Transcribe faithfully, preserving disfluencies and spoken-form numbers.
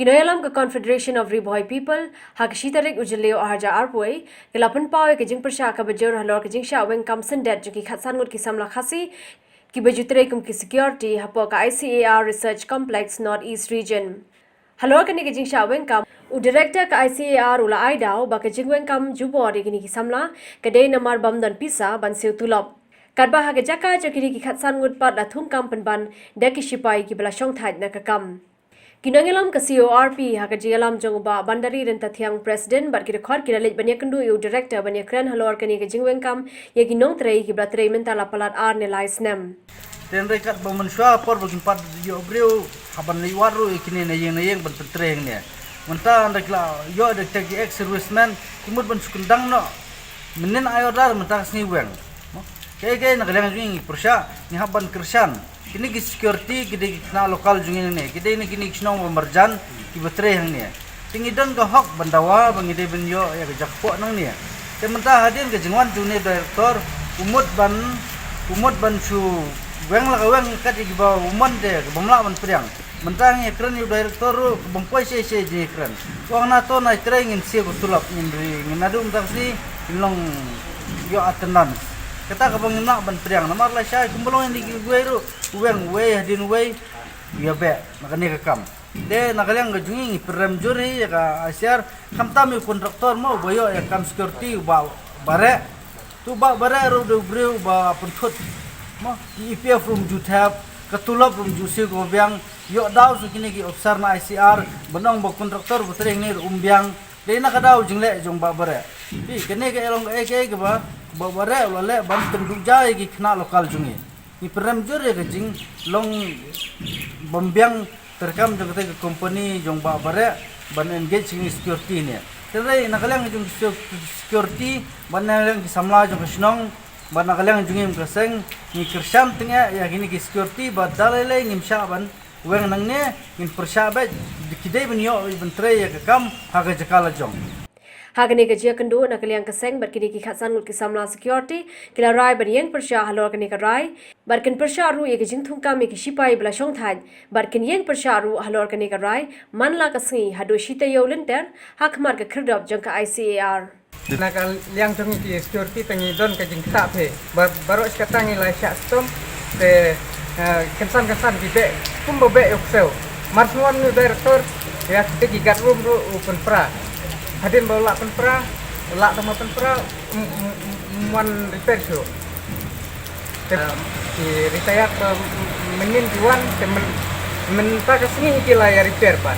Ki nongïalam ka Confederation of Ri Bhoi People ha ka shi tarik u Jylliew arhajar arphew wei ki la pynpaw ïa ka jingpyrshah kaba jur halor ka jingshah weng kam syndet jong ki khatsan ngut ki samla Khasi kiba ju trei kum ki security hapoh ka I C A R Research Complex North East Region. Halor kane ka jingshah weng kam, u director ka I C A R u la ai daw ba ka jingweng kam jubor ïa kine ki samla ka dei namar bym don pisa ban siew tulop. Katba ha ka jaka jong kine ki khatsan ngut pat la thung kam pynban da ki shipai kiba la shongthait na ka kam. Ki nongïalam ka C O R P ha ka jingïalam jong u Bah Bandari Ryntathiang, President, bad ki dkhot ki la leit ban ïakynduh ïa u director ban ïakren halor kane ka jingweng kam ïa ki nongtrei kiba la trei mynta la palat ar ne lai snem. Te hynrei katba mynshuwa por ba kin pat ïoh briew ha ban leit wad ruh ïa kine na ïing na ïing ban pyntrei hangne. Mynta hynrei ki la ïoh da kita ki ex servicemen ki mut ban shu kyndang noh. Mynnin ai order mynta ka sngi weng. Kaei kaei na ka liang jong ngi ngi pyrshah, ngi hap ban kyrshan. Kine ki security ki dei ki khynnah local jong ngi ne, ki dei na kine ki shnong ba marjan kiba trei hangne. Te ngi don ka hok ban dawa ba ngi dei ban ïoh ïa ka jakpoh nangne. Te mynta hadien ka jingwan jong une u director, u mut ban, u mut ban shu weng la ka weng kat ïa kiba u mon te kaba ym lah ban pdiang. Mynta ngi ïakren ïa u director ruh kaba ym poi shei shei jingïakren. U ong na to nai trei ngin siew ka tulop, ngin ri, ngin naduh mynta ka sngi ngin long ïoh attendance. Kata kaba ngim lah ban pdiang namar lashai kumba long ïa kine kiwei ruh, u weng uwei hadien uwei u ïabeh na kane ka kam. Te na ka liang ka jong ngi ngi pynrem jur hi ïa ka I C A R, khamtam ïa u contractor mo uba ïoh ïa ka kam security, u Bah Bareh. Te u Bah Bareh ruh u dei u briew uba pynthut mo, i E P F ruh um ju thep, ka tulop ruh um ju siew kaba biang. Ïoh daw sha kine ki officer na I C A R ban ong ba u contractor ba trei hangne ruh um biang. Dei na ka daw jingleh jong u Bah Bareh. Phi, kane ka long kaei kaei kaba u Bah Bareh u la leh ban pynduh ja ïa ki khynnah local jong ngi. Ngi pynrem jur ïa ka jinglong bym biang treikam jong kata ka company jong u Bah Bareh ban engage ïa ki security ne. Te hynrei na ka liang jong ki security bad na ka liang ki samla jong ka shnong bad na ka liang jong ngi kum ka seng, ngi kyrshan tyngeh ïa kine ki security ba da lei lei ngim shah ban weng nangne, ngin pyrshah beit, ki dei ban ïoh ban trei ïa ka kam ha ka jaka la jong. Ha kane ka jingïakynduh na ka liang ka seng bad kine ki khatsan ngut ki samla security ki la rai ban ïeng pyrshah halor kane ka rai bad kin pyrshah ruh ïa ka jingthung kam ïa ki shipai ba la shongthait bad kin ïeng pyrshah ruh halor kane ka rai man la ka sngi haduh shi taïew lynter ha khmat ka khyrdop jong ka I C A R. Na ka liang jong ngi ki security te ngi don ka jingktah phi ba baroh shi katta ngi la shah stom te, eh, kynsan kynsan ki beh kumba beh ïa u ksew. Mar shu wan u director ïa kita ki guard room ruh u pynpra. Hadien ba u lah pynpra, u lah tang ba pynpra, um, um, um, um, wan repair shuh. Te, eh, ki retired ba, um, mynnin ki wan te myn, mynta ka sngi hi ki la ïa repair pat.